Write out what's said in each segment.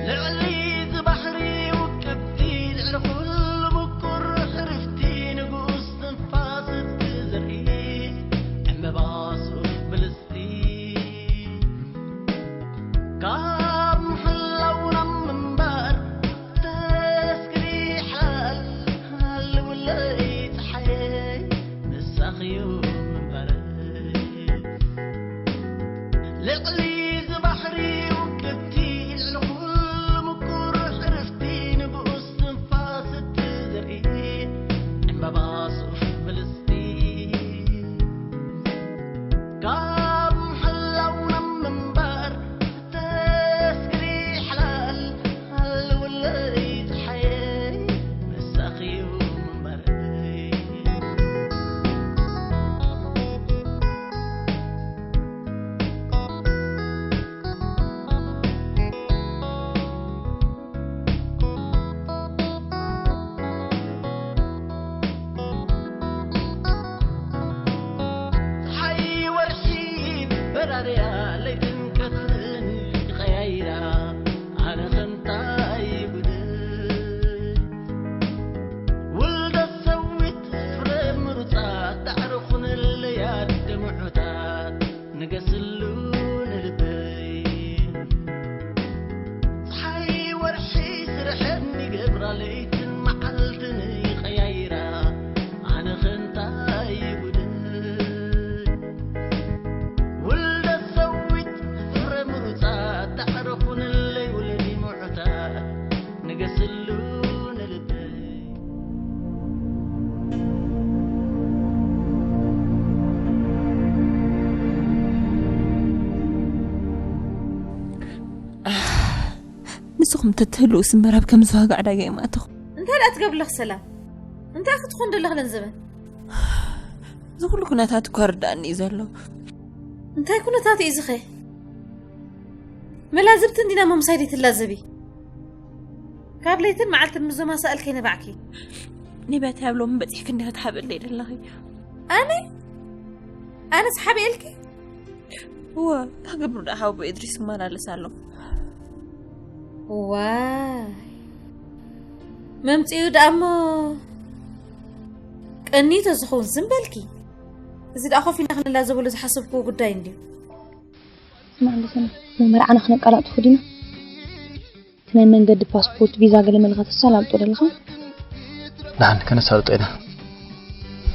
ልዕሊ እዚ ባሕሪ ውቅብቲ፣ ልዕሊ ኩሉ ምቁር ሕርፍቲ፣ ንጉስ ትንፋስ እቲ ዘርኢ፣ ዕምበባ ሱፍ ብልጽቲ። ካብ ምሕላው ናብ ምንባር ተስክሪ ሓላል፣ ሃልውለይ ጸሓየይ፣ ምሳኺ እዩ ምንባረይ። ልዕሊ እዚ ባሕሪ ውቅብቲ፣ ልዕሊ ኩሉ ምቁር ሕርፍቲ፣ ንጉስ ትንፋስ እቲ ዘርኢ፣ ዕምበባ ሱፍ ብልጽቲ። ካብ ምሕላው ናብ ምንባር ተስክሪ ሓላል፣ ሃልውለይ ጸሓየይ፣ ምሳኺ እዩ ምንባረይ። ጸሓይ ወርሒ በራርያ ለይትን ቀትርን ይቐያይራ፣ ኣነ ኸንታይ ይጉድል። ውልደት ሰዊት ፍረ ምሩጻት ዳዕሮ ኹንለይ ኣደ ምዑታት ንገስሉ ንልበይ። ጸሓይ ወርሒ ስርሐን ይገብራ ለይትን መዓልትን ይቐያይራ፣ ኣነ ኸንታይ ይጉድል። ውልደት ሰዊት ፍረ ምሩጻት ዳዕሮ ኹንለይ ውለዲ ምዑታት ንገስሉ ንልበይ። ንስኹም ተትህልዉ ስምበር ኣብ ከምዚ ዋጋ ዕዳጋ ይማእተኹ። እንታይ ደኣ ትገብርለኽ ሰላም? እንታይ ክትኾን ደለኽ ለንዘበን? እዚ ኩሉ ኩነታት እኮ ርዳእኒ እዩ ዘሎ። እንታይ ኩነታት እዩ ዝኸ? መላዝብቲ እንዲና መምሳይ ትላዘቢ? ካብ ለይትን መዓልትን ምዞም ኣሳእል ከይነባዕኪ። ነቢያት ኣብ ሎሚ በጺሕኪ እንዲኻ ትሓብእለይ ዘለኺ። ኣነ? ኣነ ስሓብኤልኪ? እወ፣ እንታይ ክገብሩ ደኣ ሓወቦ እድሪስ ይመላለስ ኣሎ። ዋይ። መምጽኡ ደኣ እሞ ቀንዩ ተዝኸውን ዝም በልኪ። እዚ ደኣ ኮፍ ኢልና ክንላዘበሉ ዝሓሰብክዎ ጉዳይ እንድዩ። ስማዕ፣ እንደ ሰነ መርዓና ክነቀላጥፎ ዲና? እቲ ናይ መንገዲ ፓስፖርት፣ ቪዛ ገለ መለ ከተሰላልጦ ደለኻ? ደሓን ከነሳልጦ ኢና።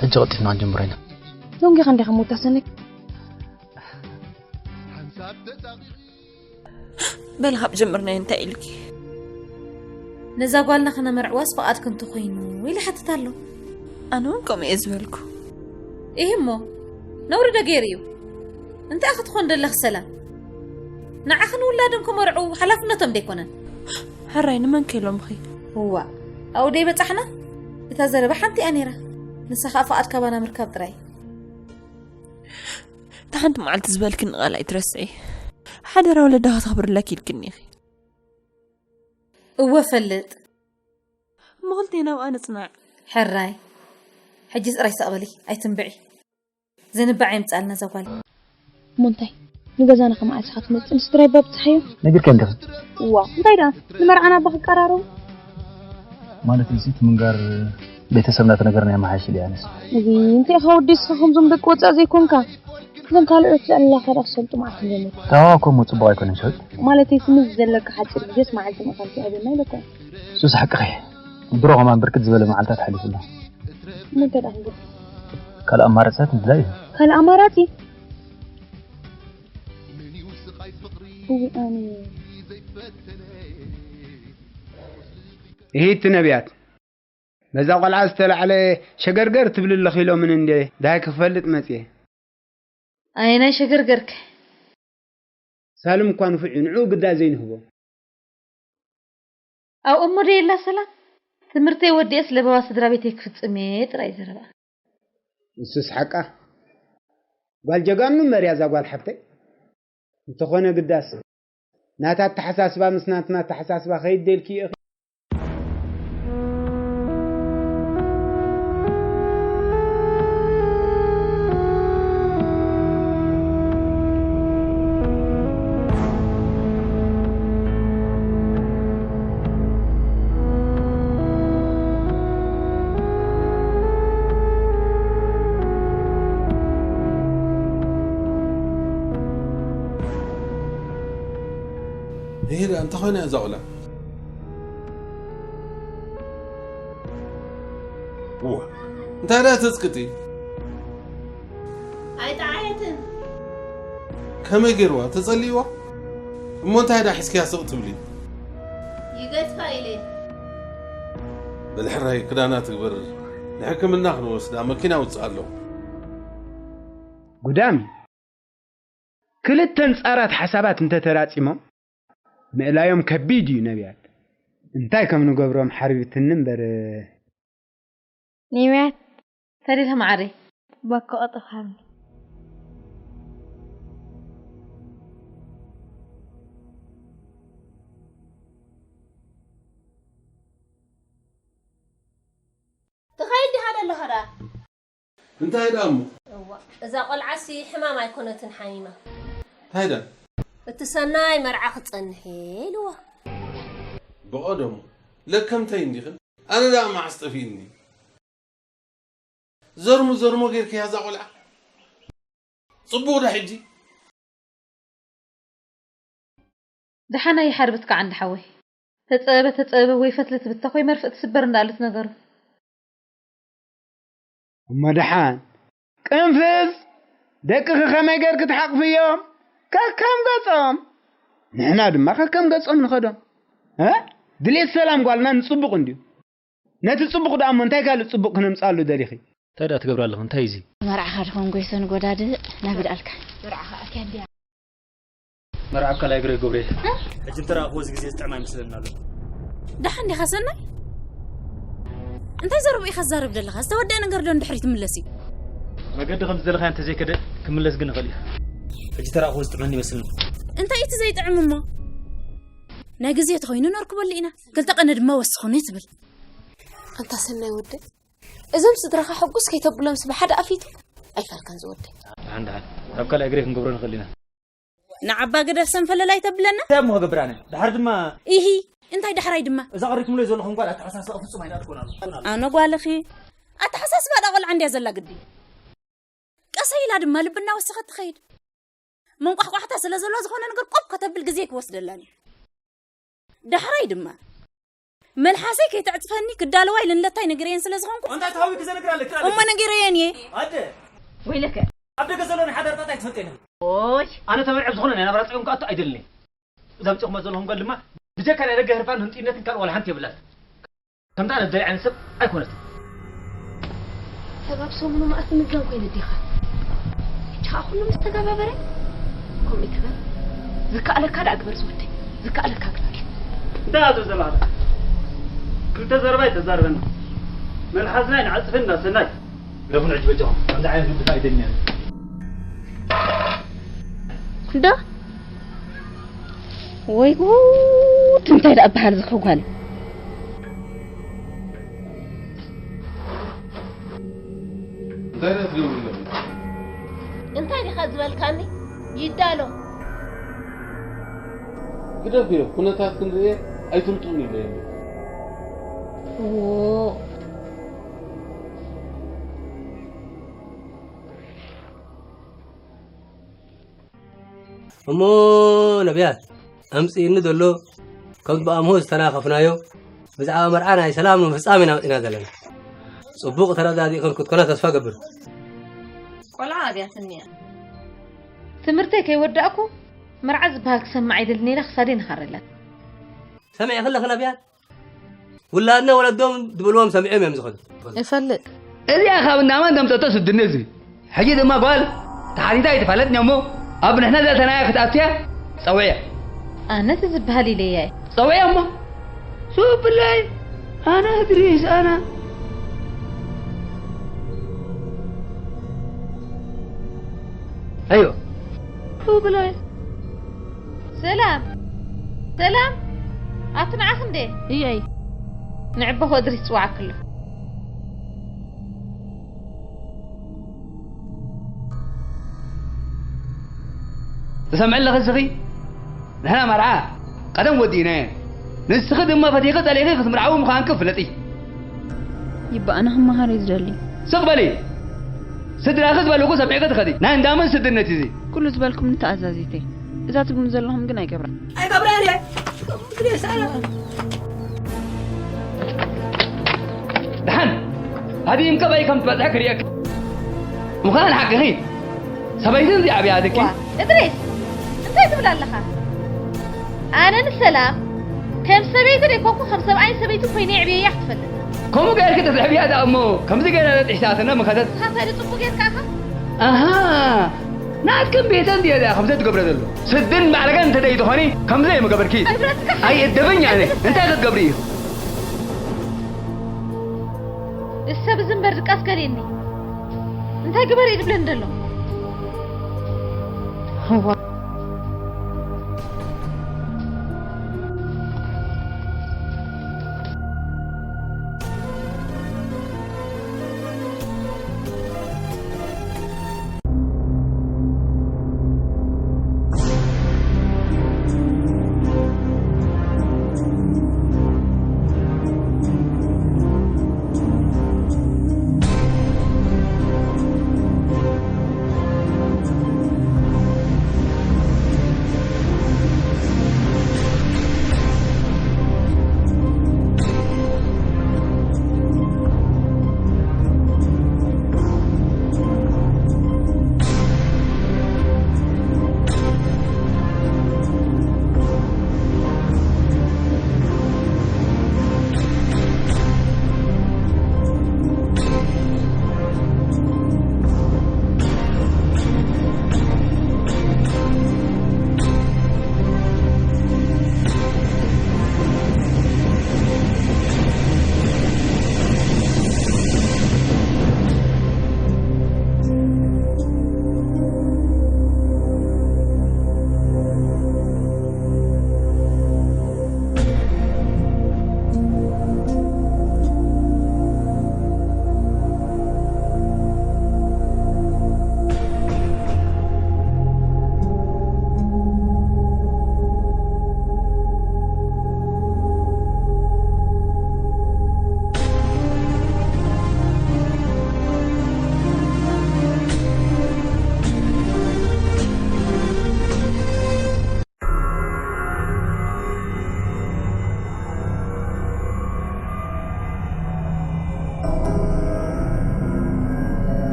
ሕጂ ቀልጢፍና ክንጅምሮ ኢና። ደንጊኻ እንዲኻ ሞታ ሰነይ? በል ካብ ጀመርናዮ እንታይ ኢልኪ? ነዛ ጓልና ከነመርዕዋስ ፍቓድኪ እንተኾይኑ ኢሉ ይሓትት ኣሎ። ኣነ እውን ከምኡ እየ ዝበልኩ። ኢህ እሞ፣ ነውሪ ዶ ገይሩ እዩ? እንታይ ክትኾን ደለኺ ሰላም? ንዓኽን ውላድን ክመርዑ ሓላፍነቶም ደይኮነን? ሕራይ ንመን ከይሎምኺ? እዋ፣ ኣብኡ ደይበጻሕና? እታ ዘረባ ሓንቲ እያ ነይራ። ንሳ ኸኣ ፍቓድ ካባና ምርካብ ጥራይ። እታ ሓንቲ መዓልቲ ዝበልክኒ ቃል ኣይትረስዒ። ሓደራ ወለዳ ከተኽብርለኪ ኢልክኒ ኢኺ። እወ ፈልጥ። እሞ ክልቴና ኣብኣ ንጽናዕ። ሕራይ። ሕጂ ጥራይ ስቕ በሊ፣ ኣይትንብዒ። ዝንባዕ የምጽኣልና እዛ ጓል። እሞ እንታይ? ንገዛና ከመዓልቲ ኢኻ ትመጽእ? ንስድራይ ባብጽሓዮ? ነጊርካዮም ዲኺ? እዋ፣ እንታይ ደኣ? ንመርዓና ኣባ ክቀራረቡ? ማለት እዚ እቲ ምንጋር ቤተሰብና ተነገርና የመሓይሽ ኢለ ኣነስ። እዚ እንታይ ኢኻ ወዲ እስኻ ከምዞም ደቂ ወጻእ ዘይኮንካ? እዞም ካልኦት ልዕልላኻ ደኣ ክሰልጡ መዓት እንደ ሞት። ታዋ እኮ እሞ ጽቡቕ ኣይኮነን ሸዊት። ማለተይ ስምዝ ዘለካ ሓጺር ግዜስ መዓልቲ ምእኻል ትዕብና ኢለካ። እሱስ ሓቅኺ። ድሮ ከማን ብርክት ዝበለ መዓልታት ሓሊፉ ኣሎ። እሞ እንታይ ደኣ ክንገብር? ካልእ ኣማራጺታት ምድላይ እዩ። ካልእ ኣማራጺ? እውይ ኣነ። ይሂቲ ነቢያት፣ በዛ ቆልዓ ዝተላዕለ ሸገርገር ትብሊ ኣለኺ ኢሎምን እንዴ፣ ዳይ ክፈልጥ መጽየ። ኣየናይ ሸገርገርክ? ሳልም እኳ ንፉዕ እዩ፣ ንዕኡ ግዳ ዘይንህቦ። ኣብ እሞ ዶ የላ ሰላም? ትምህርተይ ወዲኤስ ለበዋ ስድራ ቤተይ ክፍጽም እየ ጥራይ ዘረባ። ንሱስ ሓቃ። ጓል ጀጋኑ እምበር እያ እዛ ጓል ሓብተይ። እንተኾነ ግዳስ ናታ ኣተሓሳስባ ምስ ናትና ኣተሓሳስባ ከይደልኪ ኢኺ። እንታይ ደኣ እንተ ኾይና እዛ ቆልዓ? እዋ፣ እንታይ ደኣ ተጽቅጢ? ኣይጠዓየትን። ከመይ ገይርዋ? ተጸልይዋ? እሞ እንታይ ደኣ ሒዝክያ ስቕ ትብሊ? ይገድፋ ኢለ። በል ሕራይ ክዳና ትግበር። ንሕክምና ክንወስዳ መኪና ውጽእ ኣለኹ። ጉዳም ክልተ ኣንጻራት ሓሳባት እንተተራጺሞም ምእላዮም ከቢድ እዩ ነቢያት። እንታይ ከም ንገብሮም ሓርቢትኒ እምበር። ነቢያት ተሪኸ ማዓረይ። ባኮ ቀጠፍ ሃብኒ። ትኸይድ ዲኻ ዘለኻ ደኣ? እንታይ ደኣ እሞ? እዋ፣ እዛ ቆልዓሲ ሕማም ኣይኮነትን ሓሚማ። እንታይ ደኣ? እቲ ሰናይ መርዓ ክጸንሕ እየ ኢልዋ። ብቐደሙ ለከምተይ እንዲኽን ኣነ ደኣ መዓስ ጠፊእኒ። ዘርሙ ዘርሞ ጌርክያ እዛ ቆልዓ። ጽቡቕ ዶ ሕጂ? ደሓን ኣይሓርብትካ ዓንዲ ሓወይ። ተጸበበ ተጸበበ ወይ ፈትሊ ትብተኽ ወይ መርፍእ ትስበር እንዳኣለት ነገሩ። እሞ ደሓን ቅንፍዝ ደቅኺ ከመይ ገርኪ ትሓቕፍዮም? ከከም ገጾም። ንሕና ድማ ከከም ገጾም ንኸዶም። እ? ድሌት ሰላም ጓልና ንጽቡቕ እንድዩ። ነቲ ጽቡቕ ደኣ እሞ እንታይ ካልእ ጽቡቕ ክነምጽኣሉ ደሊኺ? እንታይ ደኣ ትገብሪ ኣለኺ? እንታይ እዩ እዚ? መርዓኻ ድኾን ጎይሶ ንጎዳድእ ናብ ኢድ ኣልካ። መርዓኻ ኣትያ እንድያ። መርዓ ኣብ ካልኣይ እግረ ይገብሮ እየ። ሕጂ እንተረኣኽዎ እዚ ግዜ ዝጥዕም ኣይመስለንን ኣሎ። ደሓን ዲኻ ሰናይ? እንታይ ዘረባ ኢኻ ትዛረብ ዘለኻ? ዝተወደአ ነገር ዶ ንድሕሪት ይምለስ እዩ? መገዲ ከም ዝደለኻዮ እንተዘይከደ ክምለስ ግን ይኽእል እዩ። ሕጂ ተረኣኽዎ ዝጥዕመኒ ይመስለኒ። እንታይ እዩ እቲ ዘይጥዕም እሞ? ናይ ግዜ ተኾይኑ ነርክበሉ ኢና። ክልተ ቀነ ድማ ወስኹኒ ትብል። ኣንታ ሰናይ ወደይ፣ እዞም ስድራኻ ሕጉስ ከይተብሎምስ ብሓደ ኣፊቱ ኣይፋልካን ዝወደይ። ደሓን ደሓን ኣብ ካልኣይ እግረይ ክንገብሮ ንኽእል ኢና። ንዓባ ግደፍ ሰንፈለል ኣይተብለና። እንታይ እሞ ክገብር ኣነ? ደሓር ድማ ኢሂ እንታይ ደሕራይ ድማ እዛ ቀሪትምለይ ዘለኹም ጓል ኣተሓሳስባ ፍጹም ኣይናኣድኮን ኣሎ። ኣነ ጓልኺ ኣተሓሳስባ ዳ ቆልዓ እንድያ ዘላ ግዲ። ቀሰይ ኢላ ድማ ልቢ እናወሰኸት ትኸይድ። መንቋሕቋሕታ ስለ ዘሎ ዝኾነ ነገር ቆብ ከተብል ግዜ ክወስደላን እዩ። ዳሕራይ ድማ መልሓሰይ ከይተዕጽፈኒ ክዳለዋ ኢለ ንለታይ ነግረየን ስለ ዝኾንኩ እንታይ ተሃዊኪ ዘነግራ ኣለኪ? እሞ ነጊረየን እየ። ኣደ ወይለከ ኣብ ደገ ዘሎ ናይ ሓዳር ጣጣ ኣይትፈልጥን ኢኺ። ኦይ ኣነ ተመርዐ ዝኾነ ናይ ናብራ ጸገም ክኣቱ ኣይደልን እየ። እዛ ኣምጺኹማ ዘለኹም ጓል ድማ ብጀካ ናይ ደገ ህርፋን ህንጥይነትን ካልእ ዋላ ሓንቲ የብላን። ከምታ ኣነ ዝደልያ ዓይነት ሰብ ኣይኮነትን። ሰብ ኣብ ሰሙኑ መኣስ ምድላው ኮይነ ዲኻ? ሕጂ ኸኣ ኩሉ ምስ ተጋባበረ ከምኡ ኣይትበል። ዝከኣለካ ደኣ ግበር ዝወደይ፣ ዝከኣለካ ግበር። እንታይ እያ ትብል ዘለኻ? ክልተ ዘረባ ኣይተዛርበና። መልሓስና ኣይንዓጽፍን እንዳ ሰናይ። ግደፉ ንሕጂ በጃኹም። ከምዚ ዓይነት ልብታ ኣይደልንያን። ዶ ወይ ጉድ እንታይ ደኣ በሃል ዝኸጓል። እንታይ ደኣ ትገብሪ ኣለኺ? እንታይ ዲኻ ዝበልካኒ? ይዳሎ። ግደፍዮ፣ ኩነታት ክንርእየ ኣይትምጥኡን ኢለየኒ። እሞ ነብያት ኣምጺእኒ ዘሎ ከም ብኣምሆ ዝተናኸፍናዮ ብዛዕባ መርዓ ናይ ሰላም ንምፍጻም ኢና መጺና ዘለና። ጽቡቕ ተረዳዲእክን ክትኮና ተስፋ ገብር። ቆልዓ ኣብያትኒ እያ። ትምህርተይ ከይወዳእኩ መርዓ ዝበሃል ክሰምዕ ኣይደልን ኢለ ክሳደይ ነኻረላት። ሰሚዕኪ ኣለኺ ነብያት? ውላድና ወለዶም ዝበልዎም ሰሚዖም እዮም ዝኸዱ። እፈልጥ። እዚኣ ካብ እንዳመን ተምፀቶ ስድነት እዚ? ሕጂ ድማ ጓል ተሓቲታ ኣይትፋለጥን እሞ ኣብ ንሕና ዘእተናያ ክትኣቱያ ፀውዕያ። ኣነ እቲ ዝበሃል ኢለያ እየ። ፀውዕያ እሞ ሱብ ብለይ ኣነ እድሪስ ኣነ ኣዮ ሱብ ብለይ ሰላም ሰላም ኣቲ ንዓኺ እንዴ? እየይ። ንዕበ ክወድሪ ትጽዋዓኪ ኣሎ። ትሰምዒ ኣለኺ እስኺ? ንሕና መርዓ ቀደም ወዲእናዮ። ንስኺ ድማ ፈቲኺ ጸሊእኺ ክትምርዓዊ ምዃንኪ ፍለጢ። ይባ ኣነ ክመሃር እዩ ዝደሊ። ስቕ በሊ! ስድራኺ ዝበልኹ ሰሚዕኺ ትኸዲ። ናይ እንዳመን ስድነት እዩ እዚ? ኩሉ ዝበልኩምኒ ተኣዛዚት እየ። እዛ ትብሉኒ ዘለኹም ግን ኣይገብራን። ኣይገብራን እየ። ደሓን ኣበይ እምቀባይ ከም ትበፅሐ ክርእየካ። ምዃን ሓቅኺ ሰበይትን እዚኣ ኣብያትኪ። ዋ እድሪስ፣ እንታይ ትብል ኣለኻ? ኣነ ንሰላም ከም ሰበይቲ ዘይኮንኩ ከም ሰብኣይን ሰበይትን ኮይነ የዕብየያ ክትፈልጥ። ከምኡ ገይርኪ ተትዕብያ ደኣ እሞ ከምዚ ገይራ ጥሒሳትና ምኸደት። ንስኻ እንታይ ጽቡቕ ጌርካ ኢኻ? ኣሃ ናትክን ቤተን ድየ እዚኣ ከምዘ ትገብረ ዘሎ? ስድን ማዕረገን እንተ ደይትኾኒ ከምዘ የምገበርኪ። ኣይብረትካ ሓይል። ኣይእደበኝ ኣነ። እንታይ ክትገብሪ እዩ? እሰብ እዚ እምበር ድቃስ ከልእኒ እንታይ ግበር እዩ ዝብለኒ ዘሎ?